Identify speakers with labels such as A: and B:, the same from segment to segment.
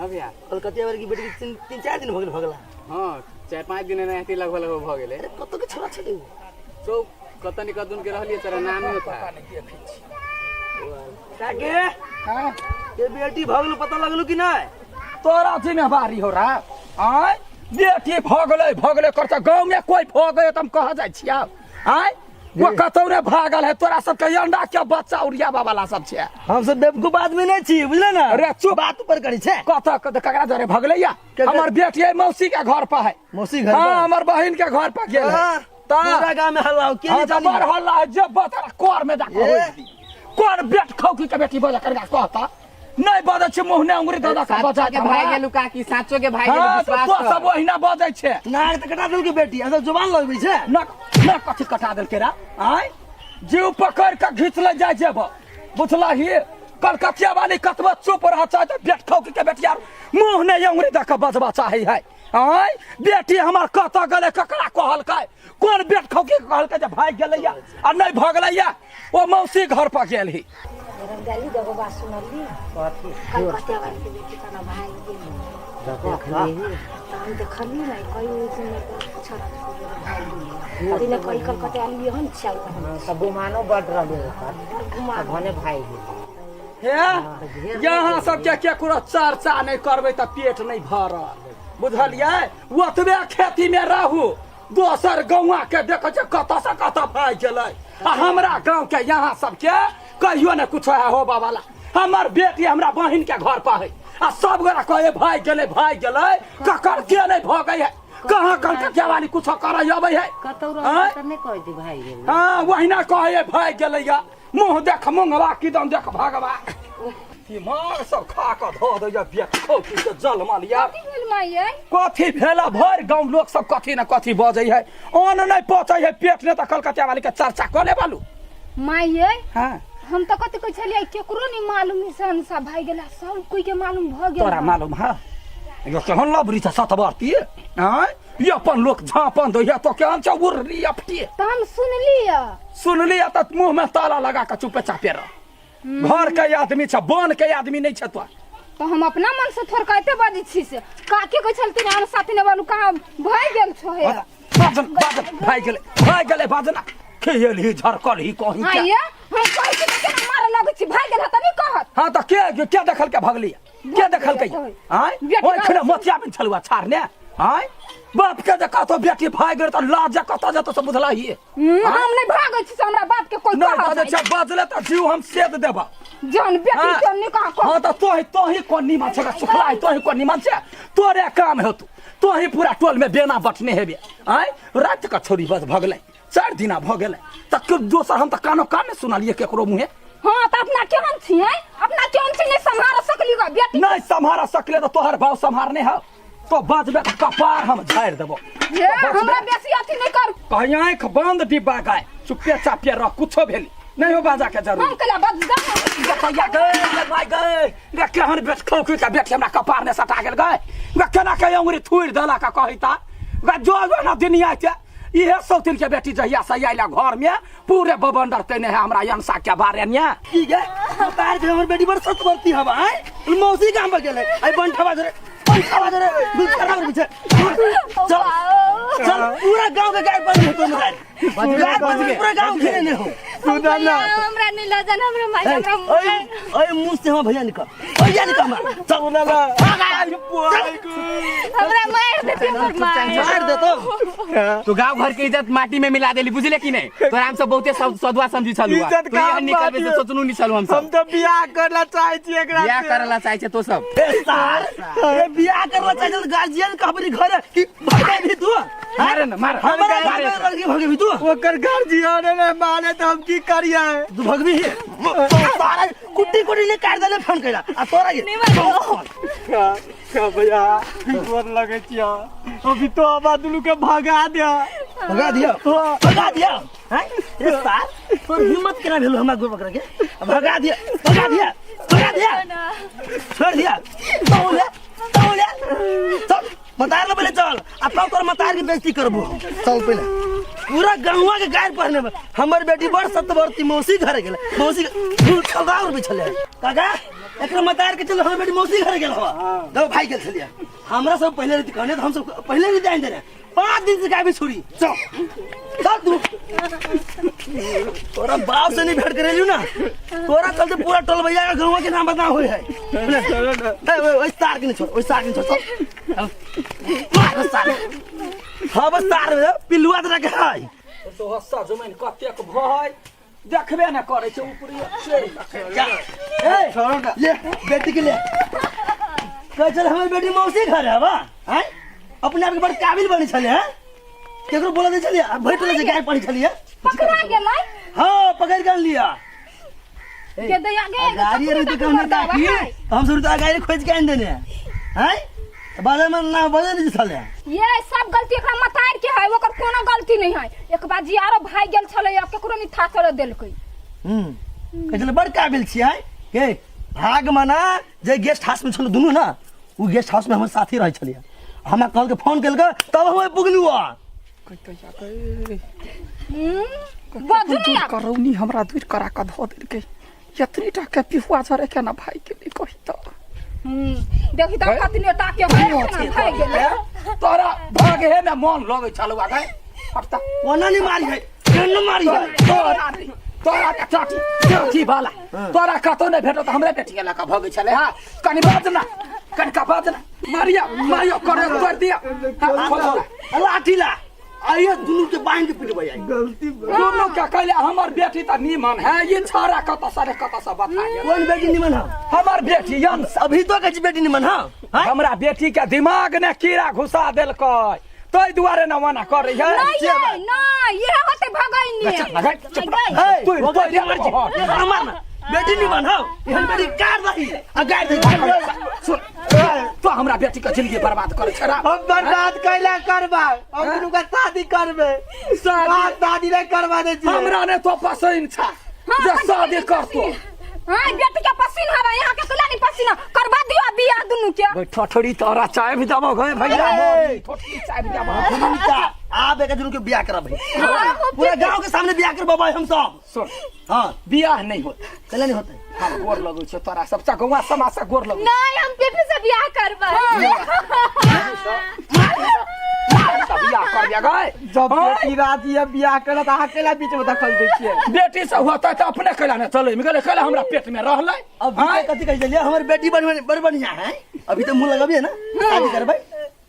A: हाँ भैया।
B: कलकतिया वाली की बेटी के तीन तीन चार दिन हो गेल भगला।
A: हाँ, 4-5 दिन एनाहिते लगभग लगभग भऽ गेलै।
B: अरे कतौ के छोरा छलै उ?
A: सो कतऽ ने कतऽ के रहलियै, तोरा नाम नहि था।
B: काके।
C: हाँ।
B: ये बेटी भगलू पता लगलू कि नहीं?
C: तोरा जिम्मेवारी हो रहा आय, बेटी भगलै भगलै करता गाँव में कोई भऽ गए तऽ हम कह जाइ छियै आय, वो कतौ ने भागल है। तोरा सबके अंडा के बच्चा उड़ियाबा वाला सब छै।
B: हम सब बेवकूफ आदमी नहीं छी, बुझले ना?
C: अरे चुप।
B: बात ऊपर करी छै।
C: कतऽ कतऽ ककरा जरे भगलै या? हमर बेटी है मौसी के घर पर है।
B: मौसी घर
C: हाँ,
B: पर?
C: हमर बहिन के घर पर गेल है।
B: हाँ,
C: ता
B: पूरा गांव में हल्ला हो के
C: हाँ,
B: नहीं
C: तऽ
B: जानी?
C: बड़ हल्ला है, जब बता कोर में जाके
B: ए?
C: होई। कोन बेट खौकी के बेटी बजा करगा कहता नहीं बजै छै, मुँह ने उंगरी दऽ दऽ के
A: साचो
C: बजा
A: के भाई गेलू काकी, साचो के भाई गेलू।
C: हाँ, तऽ
A: विश्वास
C: तो
A: कर।
C: सब ओहिना बजै छै।
B: नाक तऽ कटा देलकै बेटी, असल जुबान लगबै छै।
C: न न, कथी कटा देलकै रा आय? जीव पकड़ के घीच ले जाय जेब, बुझलही? कलकतिया वाली कतबो चुप रह चाहे तऽ बेट खौकी के बेटिया मुँह ने उंगरी दऽ के बजबा चाहे है आय। बेटी हमर कतऽ गेलै? ककरा कहलकै? कोन बेट खौकी के कहलकै जे भागि गेलैया आ नहि भगलैया? ओ मौसी घर पर गेल ही।
D: गाली देबो बात सुनली?
E: कथी?
D: कलकतिया वाली के बेटी तना भाग गेल।
E: देखली?
D: तऽ हम देखली ने, कई दिन पूछल भाग गेल दिने कई कलकतिया वाली एहन छै।
E: तऽ गुमानो बड रहलै ओकर।
D: घुमा
E: तऽ भने भागि गेल।
C: हे, यहाँ सबके केकरो चर्चा नहि करबै तऽ पेट नहि भरल, बुझलियै? ओतबे खेती मे रहू। दोसर गौआ के देखै छै कतऽ से कतऽ भागि गेलै आ हमरा गाँव के यहाँ सबके कहियो ने कुछो है होबऽ वाला। हमर बेटी हमरा बहिन के घर पर है आ सब गोरा कहे भागि गेलै भागि गेलै, ककर के नहि भगै है? कहाँ कलकतिया वाली कुछो करै अबै है?
E: कतौ
C: आँय?
E: रहै तऽ नहि कहै भागि गेलै।
C: हाँ, वहिना कहे भागि गेलै या। मुँह देख मुंगवा किदन देख भगवा दिमाग सब खा कऽ धऽ दैया बेट खौकी के जलमल यार।
D: कथी भेल माइयै?
C: कथी भेल? भरि गाँव लोक सब कथी ने कथी बजै है, अन्न नहि पचै है पेट ने तऽ कलकतिया वाली के चर्चा कऽ ले बालू।
D: माइयै।
C: हाँ।
D: हम तऽ कथी कहै छलियै, केकरो नहीं मालूम है से भागि गेला, सब कोई के मालूम भऽ गेल।
C: तोरा मालूम है? यो केहन लबरी छै सतबरती आँय, ई अपन लोक झाँपन दैया तो केहन छै उर्री अपटी।
D: तऽ हम सुनलियै।
C: सुनलियै तऽ मुँह में ताला लगा कऽ चुपे चापे रह। घर के आदमी छै, बन के आदमी नहीं छै तो।
D: तऽ हम अपना मन से थोड़ कहते बजै छी से काकी कहै छलथिन हम साथी ने बालू कहाँ भागि गेल छो हे।
C: बाजन बाजन, भागि गेलै भागि गेलै, बाजना खेल ही झरकल ही कहीं
D: हाँ
C: के।
D: ये हम कहै छी तऽ केना मारऽ लगै छी? भागि गेल तऽ नहि कहत।
C: हाँ तऽ के के देखल के भगली? के देखल के आय?
D: बेटी
C: ओइ खिना मोतिया बिन छलुआ छाड़ने आय, बाप के जे कहतो बेटी भागि गेल तऽ लाज कतऽ जेतो से बुझलही?
D: हम नहि भागै छी से हमरा बाप के कोई
C: नहि
D: कहत
C: बजै छै, बजले तऽ जीव हम सेद देबा।
D: जहन बेटी
C: हाँ।
D: के नहि कह।
C: हाँ तऽ तोही तोही कोन निमन छै सुखला, तोही कोन निमन छै? तोरे काम हेतु, तोही पूरा टोल में बेना बटने हेबे आय। रात के छोरी बस भगलै, 4 दिना भऽ गेलै तऽ के दोसर हम तऽ कानो कान नहि सुनलियै केकरो मुँहे।
D: हाँ तऽ अपना केहन छियै, अपना केहन छी, नहि सम्हार सकली ग बेटी।
C: नहि सम्हार सकले तऽ तोहर भाव सम्हारने हौ। तो बजबे तऽ कपार हम झाड़ि देबो।
D: हे, हमरा बेसी अथी नहि कर।
C: कहीं आँखि बंद डिब्बा गाय, चुप्पे चापे रह, कुछो भेली नहीं हो बाजा के जरूरी।
D: हम कला बज जा।
C: बतैया गए गे माय गए गे, केहन बेच खौकी के बेच हमरा कपार ने सटा गेल गए गे, केना के अंगुरी थुरि देलक आ कहै ता गे जो जो ना दुनिया के इहे सौतिन के बेटी जहिया से आइला घर में पूरे बबंडर तेने है हमरा यंसा के बारे में।
B: की गे तार के हमर बेटी बड़ सतवर्ती हवा आय, मौसी गाम पर गेलै आई बंठवा धरे बंठवा धरे बिचारा और पीछे चल चल, पूरा गांव के गाय बन तो गाय गाय बन पूरा गांव घेरे ने हो।
E: सुनल?
F: हमरा नहीं लजन, हमरा माई हमरा
B: ओए ओए, मुंह से हम भैया निकल, भैया निकल हमरा, चल।
F: हमरा मार देती, हमर माय
B: मार दे तो।
A: तू गांव घर के इज्जत माटी में मिला देली, बुझले कि नहीं? तोरा हम सब बहुते सदुआ समझी छलू।
G: इज्जत
A: तू एहन
G: कहाँ
A: निकलबे से
G: माटी?
A: सोचनू नहीं छलू हम
G: हम
A: सब।
G: तो बियाह करला चाहे छी एकरा
A: बियाह
G: से।
A: करला चाहे छे तो सब।
B: ए सार, ए बियाह करला चाहे तो गार्जियन कहबरी घर कि भगे भी तू?
C: मारे न मार।
B: हमरा घर में लड़की भगे भी तू?
G: ओकर गार्जियन ने माने तऽ हम की करियै?
B: तू भगबी ही सारा कुट्टी कुट्टी ने काट देले फोन कैला आ तोरा के
G: का का भैया, गोर लगै छियै, अभी तो आबा दुनू के भगा दे।
B: भगा दिया, भगा दिया हैं? ए सार, तोर हिम्मत केना भेलो हमरा गोर पकड़ के? भगा दिया, भगा दिया, भगा दिया, छोड़ दिया। तौले तौले, चल मतार ले पहिले, चल आ तब तोर मतार के बेइज्जती करबो। चल पहिले पूरा गाँवा के गाय पहने में हमर बेटी बड़ सतवर्ती मौसी घर गेल, मौसी चल और बिछले काका। एकरा मतार के चल हमर बेटी मौसी घर गेल हवा दो भाई गेल छलिए हमरा सब पहले रहती कहने तो हम सब पहले नहीं जान देने 5 दिन से गायब छोड़ी चल चल तू तोरा बाप से नहीं भेंट करेलियो ना तोरा चलते पूरा टोल भैया का गाँव के नाम बदनाम होय है ए, ओए, ओए सार के नहीं छोड़ ओए सार के नहीं छोड़ चल मार सार हाँ बस सार पिलुआ तरह के है
C: तो सजमनि कतेक भय देखबे ने करै छै ऊपरी
B: जा ए
G: छोड़ो ना
B: ले बेटी के ले कह चल हमर बेटी मौसी घर है बा हैं अपने आप के बड़ काबिल बनी छले हैं केकरो बोला दे छलिए आ भैट ले गाय पड़ी छलिए
D: पकड़ा गेलै
B: हां पकड़ कर लिया
D: के दैया गे
B: गाड़ी अरे तो कहने ताकि हम सब तो गाड़ी खोज के आन देने हैं बाजार में ना बजे नहीं छले
D: ये सब गलती एकरा मतार के है ओकर कोनो गलती नहीं है एक बार जियारो भाई गेल छलै आ केकरो नहीं था चल देलकै
B: हम्म कह चले बड़ काबिल छियै के भाग मना जे गेस्ट हाउस में छल दुनू ना उ गेस्ट हाउस में हमर साथी रहै छलियै हमरा कहलकै फोन केलकै तब हम पुगलू आ
D: बाजू नहीं आब।
C: करौनी हमरा दूर करा कऽ धऽ देलकै एतनी टा के पिहुआ झरे केना भाई के नहि कही तऽ
D: देखी तऽ कतने टा के है केना भागि गेलै
C: तोरा भागे हे में मन लगै छलौ आ गए हटता
B: ओना नहीं मारी है केना मारी है
C: तोरा नहि तोरा के चाची चाची वाला तोरा कतौ नहि भेटत हमरे बेटी के लऽ कऽ भगै छलै हा कनि बाज ना कनि का बाज ना मारिया मारिया करे तोड़ दिया हाँ, खोल खोल।
B: लाठी ला आइए दुनू के बांध के पिटबै आई
G: गलती
C: दुनू के कहले हमर बेटी तऽ नीमन है ये छाड़ा कत सारे कत से बता गेल
B: कौन बेटी निमन है
C: हमर बेटी यंश
B: अभी तो कहै छी बेटी निमन है हाँ?
C: हमरा बेटी के दिमाग ने कीड़ा घुसा देलकै ताहि दुआरे न मना करै है
D: नहीं ये नहीं ये होते भगैनी
C: चल, भगै, चुप रह।
B: हे,
C: तू-
B: ओकर
C: तू-
B: मार छी। मार ना। बेटी निमन है एहन बेटी कार दही आ गाड़ दही
C: सुन तो हमरा बेटी के जिंदगी बर्बाद करै छै रा।
G: हम बर्बाद कैला करबा हम दुनू के शादी करबे
C: शादी-
G: शादी नहीं करवा दे छी
C: हमरा ने तो पसंद छा जे शादी करतो
D: हाँ बेटी के पसीना हवा यहाँ के तुला नहीं पसीना करवा दियो बियाह दुनू के
C: भाई ठोठड़ी तोरा चाय भी दबो गए भैया
B: ए।
C: ठोठड़ी चाय भी दबो
B: आब एक दुनू के बियाह करब पूरा गांव के सामने बियाह करबै हम सब
C: सुन
B: हाँ
C: बियाह नहीं होता
B: कैला नहीं होते
C: हम गोर लगै छै तोरा सब गौवा समाज से गोर लगै
F: नहीं हम पीपी से बियाह करबै
C: छै बियाह कर दिया गए
G: जब बेटी राजी है बियाह करत अहाँ कैला बीच में दखल दै छियै
C: बेटी से होता तऽ अपने कैला ने चलै में गेलै कैला हमरा पेट में रहलै
B: अब कथी कहै छलियै हमर बेटी बड़ बड़ बढ़िया है अभी तो मुंह लगबियै ना शादी करबै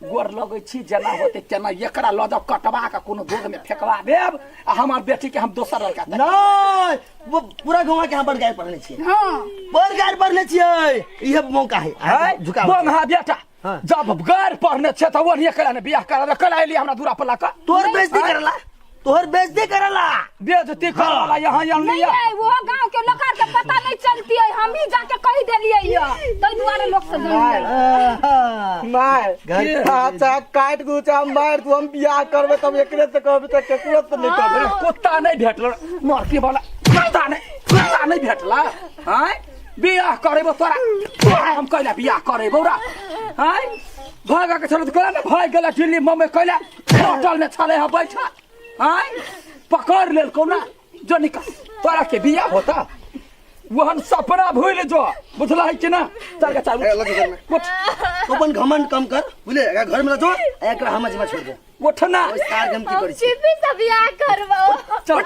C: गोर लगै छी जेना होतै तेना एकरा लऽ जाउ कटवा कऽ कोनो गोद में फेकवा देब आ हमर बेटी के हम दोसर लड़का दे
B: नहीं वो पूरा गाँव के यहाँ बड़ गाय पढ़ने छियै
D: हाँ
B: बड़ गाय पढ़ने छियै इहे मौका है
C: है
B: झुका
C: बंगा बेटा
B: हाँ।
C: जब गैर पढ़ने छै तऽ ओहिए कैला ने बियाह करा कैला एली हमरा दूरा पर लऽ कऽ
B: तोहर बेइज्जती करला तोहर बेइज्जती करला
C: बेइज्जती करला यहाँ यहाँ
D: नहीं नहीं वो गांव के लोग के पता नहीं चलती है हम ही जाके कह देलिए ये तै दुआरे लोग से जान गेल
G: माय
B: घर
G: चाचा काट दू चाहे मार दू हम बियाह करबै तब एकरे से कहबै तऽ केकरो से नहि करबै
C: कुत्ता नहीं भेटल मरती वाला कुत्ता नहीं भेटला आँय बियाह करेबो तोरा तोरा हम कैला बियाह करेबो रा आँय भागा के छलो कैला ने भाग गेला दिल्ली मुंबई कैला होटल में छले है बैठा आँय पकड़ लेल ना जो निकल तोरा के बियाह होता वहन सपना भूल जो बुझला है कि ना चल के चल
B: ए, लग घर में।
C: उठ
B: तू अपन घमंड कम कर बुझले एकरा घर में रहो एकरा हम जिम्मा छोड़ दे
C: उठ ना
B: ओइ सार के हम की
F: हम
B: करै छी
F: चिपी से बियाह करबो
C: चल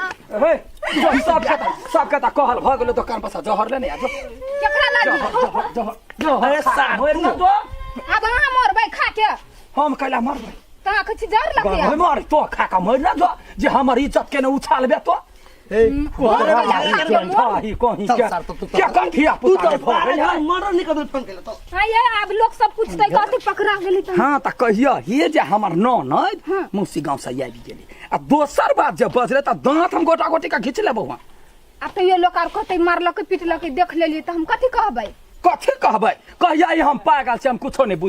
C: हे जो सब के त कहल भ गेलो दोकान पर से जहर ले ने आ जो
D: केकरा लागी
C: जहर जहर जहर
B: अरे सार,
C: मर ना जो
D: आब अहाँ मरबै खा के
C: हम कैला मरबै
D: कहाँ कहै छी जर लगे
C: गए मर तो खा के मर ना जो जे हमर इज्जत के ने उछालबे तो
B: हे
C: कहीं कहीं
B: चल
C: के
B: सार, तू- तू-
C: के कन धिया
B: तू
C: पुता
B: तो
C: भऽ गेल है?
B: मर्डर नहीं कर फोन केला तो
D: हाँ ये आब लोग सब पूछते कथी पकड़ा गेली तऽ
C: हाँ तऽ कहिया हे जे हमर ननद मौसी गाँव से आबि गेली आ दोसर बात जे बजले तऽ दाँत हम गोटा गोटी के घीच लेबौ हम
D: आ तैयो लोग आर कहते मारलकै पिटलकै देख लेलियै तऽ हम कथी कहबै
C: कथी कहबै कहिया ई हम पागल छी हम कुछो नहि बुझ